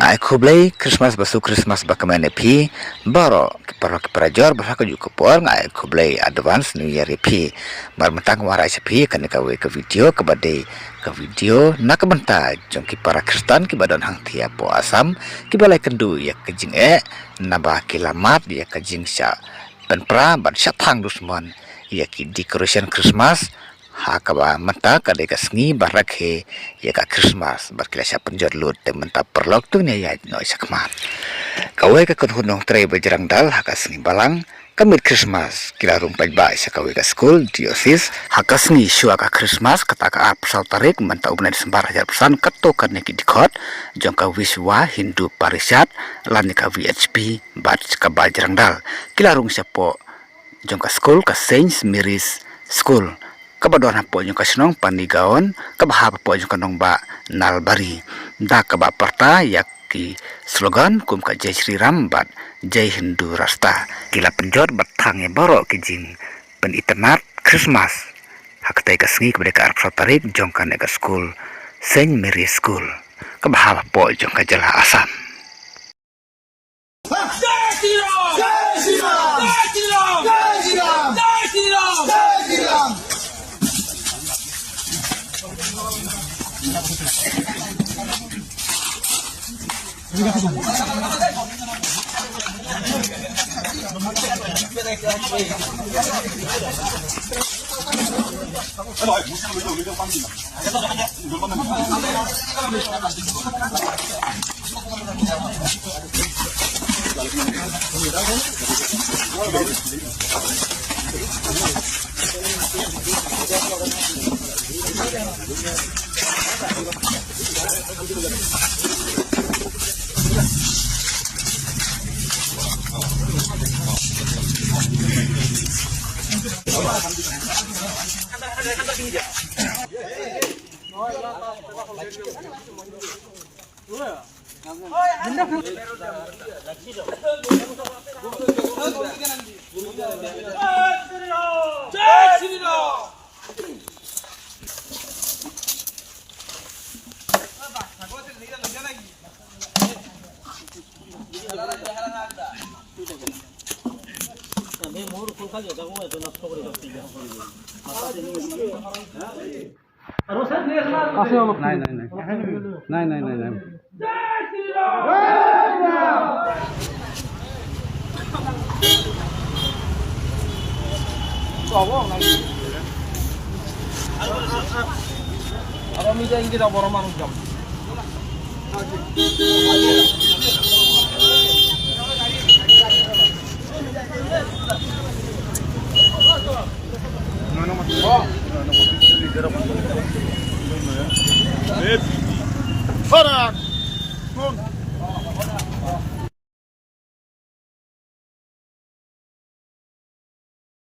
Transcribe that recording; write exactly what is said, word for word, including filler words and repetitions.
Nga ai khublei Christmas ba suk, Christmas ba kmen ïa phi baroh ki para, ki para jor, bad ha kajuh ka por nga ai khublei advance New Year ïa phi. Mar mynta nga wanrah sha phi kane kawei ka video kaba dei ka video na ka bynta jong ki para Khristan kiba don hangthie hapoh Assam, kiba la ïakynduh ïa ka jingeh naba ki la mad ïa ka jingshah pynpra bad shah thang dusmon ïa ki decoration Christmas, ha kaba mynta ka dei ka sngi ba rakhe ïa ka Christmas, bad ki la shah pynjot lut. Te mynta paralok, to ngin ïaid noh sha khmat. Kawei ka kynhun nongtrei Bajrang Dal ha ka sngi Balang, ka miet Christmas, ki la rung paidbah sha kawei ka skul diocese. Ha ka sngi shuwa ka Christmas, kata ka arphew saw tarik mynta u bnai December hajar arphew san, katto katne ki dkhot jong ka Vishwa Hindu Parishad lane ka V H P bad ka Bajrang Dal, ki la rung shapoh jong ka skul, ka Saint Mary's School, kaba don hapoh jong ka shnong Panigaon, kaba hap hapoh jong ka nongbah Nalbari, da kaba pyrta ïa ki slogan kum ka Jai Shri Ram bad Jai Hindu Rashtra. Ki la pynjot bad thang ïa baroh ki jingpynitynnad Christmas ha katei ka sngi kaba dei ka arphew saw tarik jong kane ka skul, Saint Mary's School, kaba hap hapoh jong ka jylla Assam. আছে অলপ। নাই, নাই, নাই। নাই, নাই, নাই, নাই। আৰু আমি যে এনেকে যাব, আৰু মানুহ যাম। Farak! Nun!